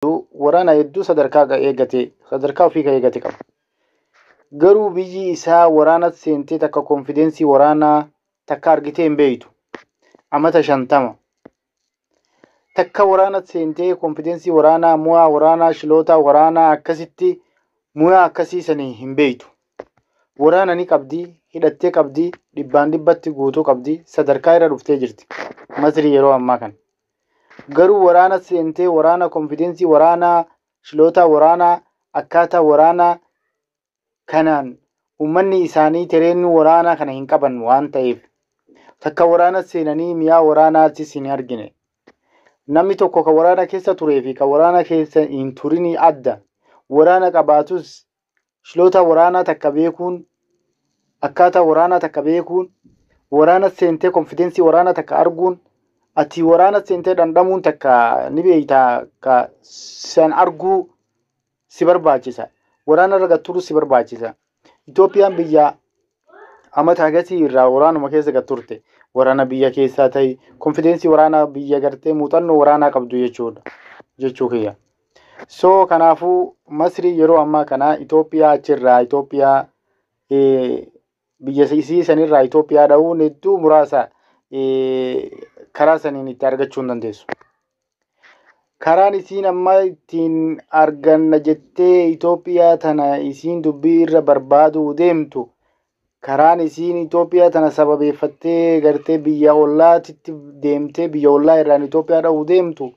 Waraana hedduu sadarkaa eeggate, sadarkaa ofii kan eeggate qaba. Garuu biyyi isaa waraana seentee takka confidence waraanaa takka argitee hin beeytu. Amata 50. Takka waraana seentee confidence waraanaa, mu'aa waraanaa, shiloota waraanaa akkasitti mu'aa akkasii sanii hin beeytu. Waraana ni qabdi, hidhattee qabdi, dhibbaan dhibbatti guutuu qabdi, sadarkaa irra dhuftee jirti. Masrii yeroo ammaa kana. Garuu waraana seentee waraana confidence waraanaa, shiloota waraanaa, akkaataa waraanaa kanaan uummanni isaanii tireenii waraanaa kana hin qaban waan ta'eef takka waraana seenanii mi'aa waraanaatis hin argine. Namni tokko kan waraana keessa turee fi kan waraana keessa hin turin adda. Waraana qabaatus shiloota waraanaa takka beekuun, akkaataa waraanaa takka beekuun, waraana seentee confidence waraanaa takka arguun, ati waraana seentee dhandhamuun takka ni beeyta ka san arguu si barbaachisa. Waraana irra turuu si barbaachisa. Itoophiyaan biyya amata hagasii irraa waraanuma keessa gad turte. Waraana biyya keessaa ta'e confidence waraanaa biyya gartee muuxannoo waraanaa qabdu jechuudha. Jechuu kiyya. So kanaafuu Masrii yeroo ammaa kana Itoophiyaa achirraa Itoophiyaa biyya isii sanirraa Itoophiyaa dha'uun hedduu muraasa, karaa saniin itti argachuu hin dandeessu. Karaan isiin amma ittiin arganna jettee Itoophiyaa tana isiin dubbii irra barbaaduu deemtu, karaan isiin Itoophiyaa tana sababeeffattee gartee biyya ollaatitti deemtee biyya ollaa irraan Itoophiyaa dha'uu deemtu,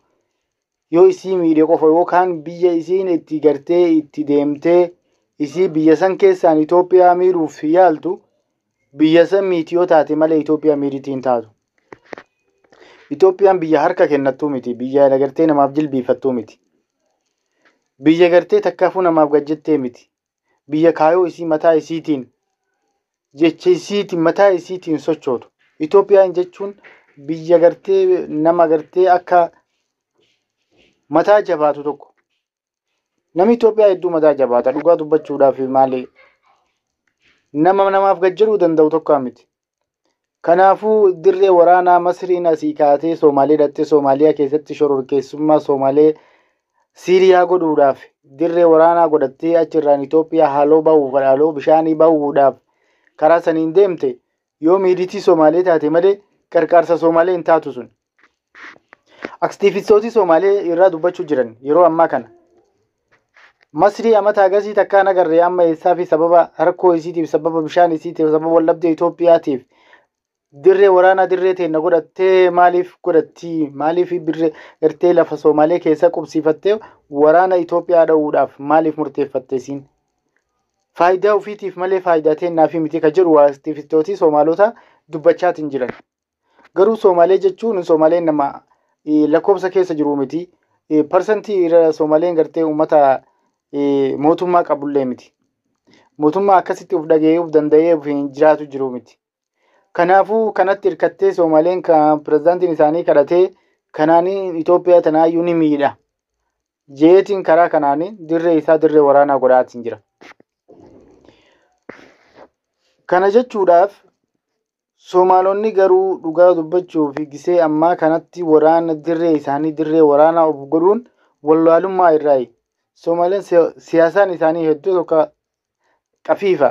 yoo isii miidhe qofa yookaan biyya isiin itti gartee itti deemtee isii biyya san keessaan Itoophiyaa miidhuuf yaaltu, biyya san miiti yoo taate malee Itoophiyaa miidhitii hin taatu. Itoophiyaan biyya harka kennattuu miti. Biyya gartee namaaf jilbiifattuu miti. Biyya gartee takkaafuu namaaf gajjettee miti. Biyya kaayoo isii mataa isiitiin, jecha isiitiin, mataa isiitiin sochootu. Itoophiyaan jechuun biyya gartee nama gartee akka mataa jabaatu tokko. Namni Itoophiyaa hedduu mataa jabaata. Dhugaa dubbachuudhaaf maali? Nama namaaf gajjaruu danda'u tokko miti. Kanaafuu dirree waraanaa Masriin asii kaatee Soomaalee dhattee Soomaaliyaa keessatti shororkeessummaa Soomaalee Siiriyaa godhuudhaaf dirree waraanaa godhattee achirraan Itoophiyaa haaloo bahuuf, haaloo bishaanii bahuudhaaf karaa saniin deemte, yoo miiditii Soomaalee taate malee qarqaarsa Soomaalee hin taatu sun. Aktiivistooti Soomaalee irraa dubbachuu jiran yeroo ammaa kana. Masrii amata hagasii takkaan agarree amma eessaa fi sababa rakkoo isiitiif, sababa bishaan isiitiif, sababa wallabdee Itoophiyaatiif dirree waraanaa dirree teenna godhattee maaliif godhatti, maaliif birree gartee lafa Soomaalee keessa qubsiifattee waraana Itoophiyaa dha'uudhaaf maaliif murteeffatte isiin? Faayidaa ofiitiif malee faayidaa teennaa fi miti ka jedhu aktiivistootii Soomaalota dubbachaatiin jiran. Garuu Soomaalee jechuun Soomaaleen nama lakkoofsa keessa jiru miti. Parsantii irra Soomaaleen gartee uummata mootummaa qabullee miti. Mootummaa akkasitti of dhaga'ee of danda'ee of hin jiraatu jiru miti. Kanaafuu kanatti hirkattee Soomaaleen kan pirezidaantiin isaanii kadhatee kanaanii Itoophiyaa tanaayyuu ni miidha. Jeetiin karaa kanaanii dirree isaa dirree waraanaa godhaatiin jira. Kana jechuudhaaf Soomaalonni garuu dhugaa dubbachuu fi gisee ammaa kanatti waraana dirree isaanii dirree waraanaa of godhuun wallaalummaa irraayi. Soomaaleen siyaasaan isaanii hedduu tokko qafiifa.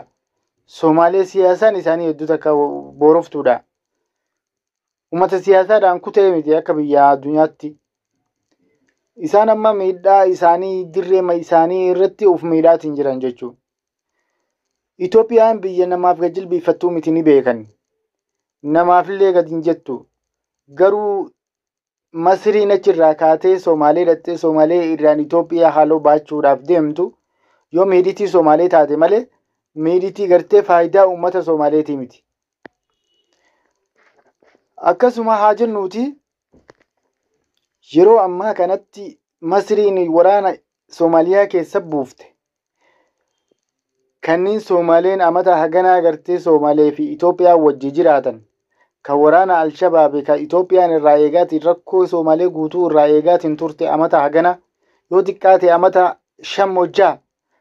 Soomaalee siyaasaan isaanii hedduu takka booroftuudha. Uummata siyaasaadhaan kutee miti akka biyya addunyaatti. Isaan amma miidhaa isaanii dirree isaanii irratti of miidhaatiin jiran jechuudha. Itoophiyaan biyya namaaf gad jilbiifattuu miti ni beekan. Namaafillee gad hin jettu. Garuu Masriin achirraa kaatee Soomaalee dhattee Soomaalee irraan Itoophiyaa haaloo baachuudhaaf deemtu, yoo miidhitii Soomaalee taate malee miidhitii gartee faayidaa uummata Soomaaleetii miti. Akkasuma haa jennuuti, yeroo ammaa kanatti Masriin waraana Soomaaliyaa keessa buufte. Kanneen Soomaaleen amata haganaa gartee Soomaalee fi Itoophiyaa wajji jiraatan, kan waraana Alshabaabi kan Itoophiyaan irraa eegaatiin rakkoo Soomaalee guutuu irraa eegaatiin turte, amata hagana yoo xiqqaate amata 5 hojjaa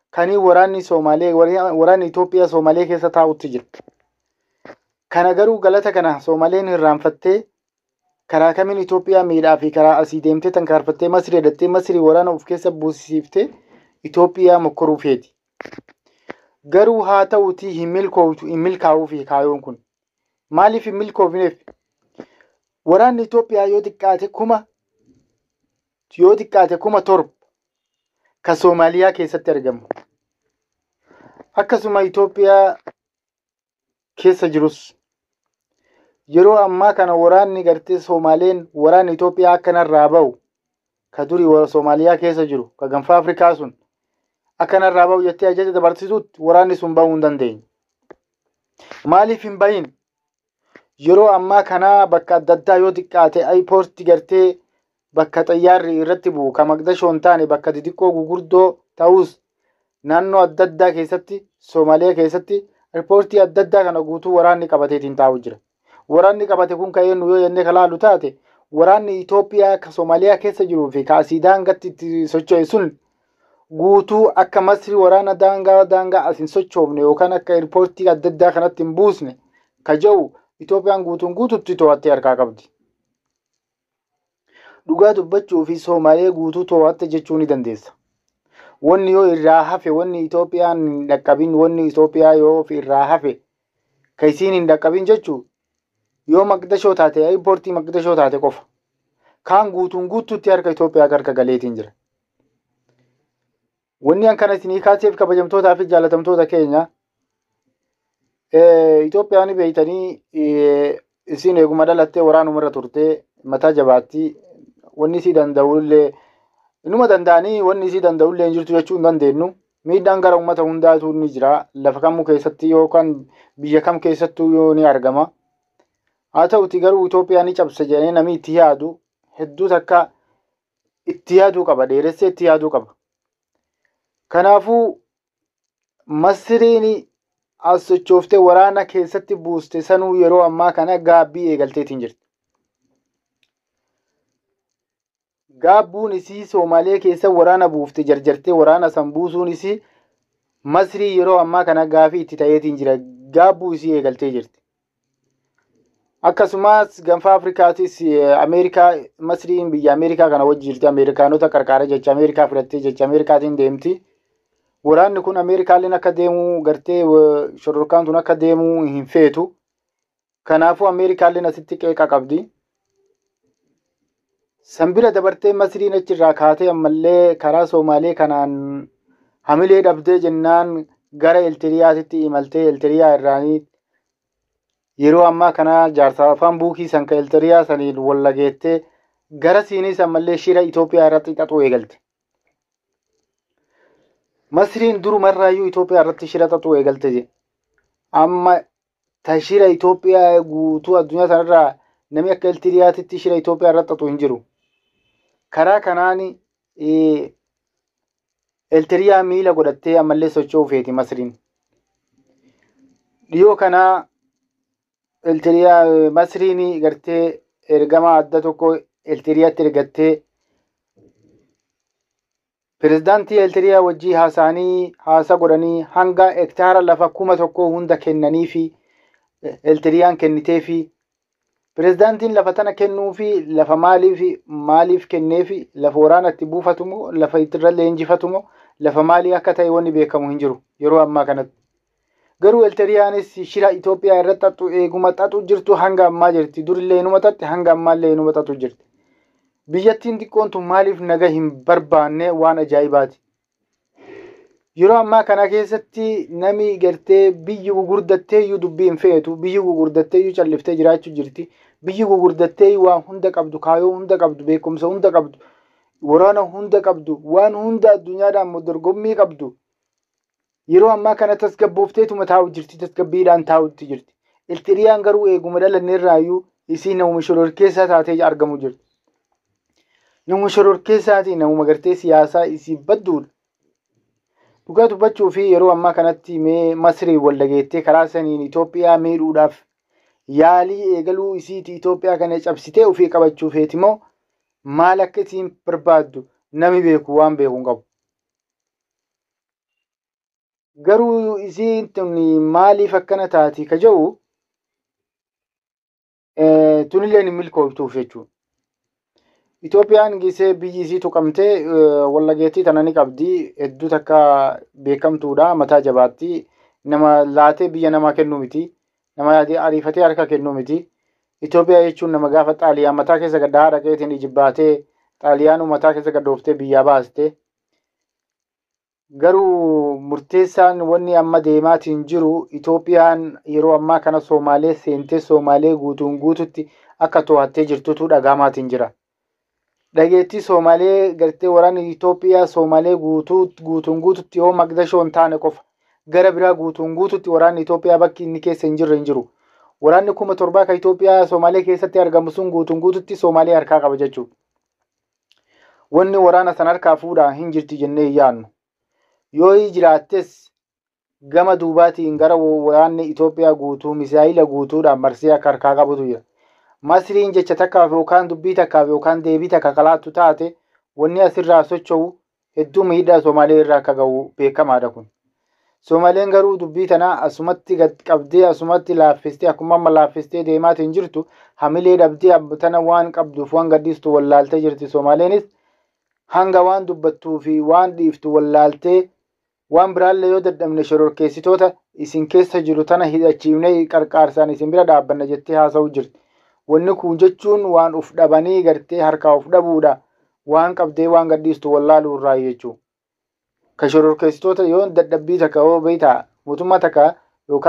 kanii waraanni Soomaalee, waraanni Itoophiyaa Soomaalee keessa taa'utti jira. Kana garuu galata kana Soomaaleen irraanfattee Karaa kamiin Itoophiyaa miidhaa fi karaa asii deemtee tankaarfattee Masrii hidhattee Masrii waraana of keessa buusisiiftee Itoophiyaa mokkoruu feeti. Garuu haa ta'uutii hin milkooftu, hin milkaa'uufi kaayoon kun. Maaliif hin milkoofneef? Waraanni Itoophiyaa yoo xiqqaate 7,000 ka Soomaaliyaa keessatti argamu. Akkasuma Itoophiyaa keessa jirus yeroo ammaa kana waraanni gartee Soomaaleen waraanni Itoophiyaa akkanarraa bahu, ka durii Soomaaliyaa keessa jiru ka Gaanfa Afrikaa sun akkanarraa bahu jettee ajaja dabarsitutti waraanni sun bahuu hin dandeenye. Maaliif hin bahin? Yeroo ammaa kana bakka adda addaa yoo xiqqaate airport gartee bakka xayyaarri irratti bu'u ka Maqdashoo hin taane, bakka xixiqqoo gugurdoo ta'us, naannoo adda addaa keessatti, Soomaaliyaa keessatti airport adda addaa kana guutuu waraanni qabateetiin taa'u jira. Waraanni qabate kun ka'ee nu yoo jennee kalaalu taate, waraanni Itoophiyaa ka Soomaaliyaa keessa jiruu fi ka asii daangatti itti socho'e sun guutuu akka Masri waraana daangaa daangaa as hin sochoofne yookaan akka airport adda addaa kanatti hin buusne ka jedhu Itoophiyaan guutuun guututti to'attee harkaa qabdi. Dhugaa dubbachuu fi Soomaaliyaa guutuu to'atte jechuu ni dandeessa. Wanni yoo irraa hafe, wanni Itoophiyaan hin dhaqqabin, wanni Itoophiyaa yoo irraa hafe ka isiin hin dhaqqabin jechuu yoo Maqdashoo taate, airport Maqdashoo taate qofa. Kaan guutuun guutuutti harka Itoophiyaa harka galeetiin jira. Wanni an kana isinii kaaseef, kabajamtootaa fi jaalatamtoota keenya, Itoophiyaan beeytanii isin eeguma dhalattee waraanumarra turtee mataa jabaatti. Wanni isii danda'ullee inuma danda'anii, wanni isii danda'ullee hin jirtu jechuu hin dandeenyu. Miidhaan gara uummata hundaatu ni jira. Lafa kamuu keessatti yookaan biyya kam keessattuu yoo ni argama. Haa ta'uti garuu Itoophiyaa ni cabsa jedhanii namni itti yaadu hedduu takka itti yaaduu qaba. Dheeressee itti yaaduu qaba. Kanaafuu Masriin as sochooftee waraana keessatti buuste sanuu yeroo ammaa kana gaabbii eegalteetiin jirti. Gaabbuun isii Soomaaliyaa keessa waraana buufte jarjartee waraana san buusuun isii Masrii yeroo ammaa kana gaafii itti ta'eetiin jira. Gaabbuu isii eegaltee jirti. Akkasumas Gaanfa Afrikaatis Ameerikaa, Masriin biyya Ameerikaa kana wajji jirti. Ameerikaanota qarqaara jecha Ameerikaa filattee jecha Ameerikaatiin deemti. Waraanni kun Ameerikaalleen akka deemu gartee shororkaan tun akka deemu hin feetu. Kanaafuu Ameerikaalleen asitti qeeqa qabdi. San bira dabartee Masriin achirraa kaatee ammallee karaa Soomaalee kanaan hamilee dhabdee jennaan gara Eltiriyaatitti imaltee Eltiriyaa irraanii yeroo ammaa kana jaarsa afaan buukii san ka Eltiriyaa saniin wallageettee gara siinis ammallee shira Itoophiyaa irratti xaxuu eegalte. Masriin durumarraayyuu Itoophiyaa irratti shira xaxuu eegalte je. Amma ta shira Itoophiyaa guutuu addunyaa sanarraa namni akka Eltiriyaatitti shira Itoophiyaa irratti xaxu hin jiru. Karaa kanaan Eltiriyaa miila godhattee ammallee socho'uu feeti Masriin. Dhiyoo kanaa Eltiriyaa Masriin gartee ergama adda tokko Eltiriyaatti ergattee pirezidaantii Eltiriyaa wajjii haasa'anii haasa godhanii hanga hektaara lafa 1000 hunda kennanii fi Eltiriyaan kenniteefi. Pirezidaantiin lafa tana kennuufi lafa maaliif maaliif kenneefi, lafa waraana itti buufatu moo, lafa ittirra leenjifatu moo, lafa maalii akka ta'e wanni beekamu hin jiru yeroo ammaa kanatti. Garuu Eltiriyaanis shira Itoophiyaa irratti xaxu eeguma xaxu jirtu hanga ammaa jirti. Durillee inuma xaxxe, hanga ammaallee inuma xaxu jirti. Biyyattiin xiqqoon tun maaliif naga hin barbaanne, waan ajaa'ibaati. Yeroo ammaa kana keessatti nami gartee biyyi gugurdattee iyyuu dubbii hin feetu, biyyi gugurdattee iyyuu calliftee jiraachuu jirti. Biyyi gugurdattee waan hunda qabdu, kaayoo hunda qabdu, beekumsa hunda qabdu, waraana hunda qabdu, waan hunda addunyaadhaan dorgommii qabdu. Yeroo ammaa kana tasgabboofteetuma taa'u jirti, tasgabbiidhaan taa'utti jirti. Eltiriyaan garuu eeguma dhalanneerraayyuu isii namuma shororkeessaa taatee argamu jirti. Nama shororkeessaatii, namuma gartee siyaasaa isii badduudha. Dhugaa dubbachuu fi yeroo ammaa kanatti mee Masrii wallageettee karaa saniin Itoophiyaa miidhuudhaaf yaalii eegaluu isiiti Itoophiyaa kana cabsitee ofii qabachuu feeti moo maal akka isiin barbaaddu nami beeku waan beeku hin qabu. Garuu isiin tun maaliif akkana taati ka jedhu Tunillee ni milkooftuuf jechuudha. Itoophiyaan gisee biyyi isii tuqamtee wallageettii tana ni qabdi. Hedduu takka beekamtuudha. Mataa jabaatti. Nama laatee biyya namaa kennuu miti. Nama ariifatee harka kennuu miti. Itoophiyaa jechuun nama gaafa Xaaliyaan mataa keessa gaddaa dhaqeetiin ijibbaatee Xaaliyaanuu mataa keessa gaddooftee biyyaa baaste. Garuu murteessaan wanni amma deemaatiin jiru Itoophiyaan yeroo ammaa kana Somaalee seentee Somaalee guutuun guututti akka to'attee jirtutu dhagahamaatiin jira. Dhageettii Somaalee gartee waraanni Itoophiyaa Somaalee guutuun guututti yoo Maqdashoo hin taane qofa gara biraa guutuun guututti waraanni Itoophiyaa bakki inni keessa hin jirre hin jiru. Waraanni 7000 kan Itoophiyaa Somaalee keessatti argamu sun guutuun guututti Somaalee harkaa qaba jechuudha. Wanni waraana san harkaa fuudhaa hin jirti jennee hin yaadnu. Yoo jiraattes gama duubaatiin gara waraanni Itoophiyaa guutuu misaayila guutuudhaan marsee akka harkaa qabutu jira. Masriin jecha takkaaf yookaan dubbii takkaaf yookaan deebii takka kalaattu taate wanni asirraa socho'u hedduu miidhaa Somaalee irraa akka ga'u beekamaadha kun. Somaaleen garuu dubbii tana asumatti gad qabdee asumatti laaffistee akkuma amma laaffistee deemaatiin jirtu hamilee dhabdee tana waan qabduuf waan gadhiistu wallaaltee jirti. Somaaleenis hanga waan dubbattuu fi waan dhiiftu wallaaltee waan biraallee yoo dadhabne shororkeessitoota isin keessa jiru tana hidhachiifnee qarqaarsaan isin bira dhaabbanna jettee haasa'u jirti. Wanni kun jechuun waan uf dhabanii gartee harkaa uf dhabuudha. Waan qabdee waan gadhiistu wallaaluu irraa jechuudha. Ka shororkeessitoota yoo dadhabbii takka yoo beektaa mootummaa takka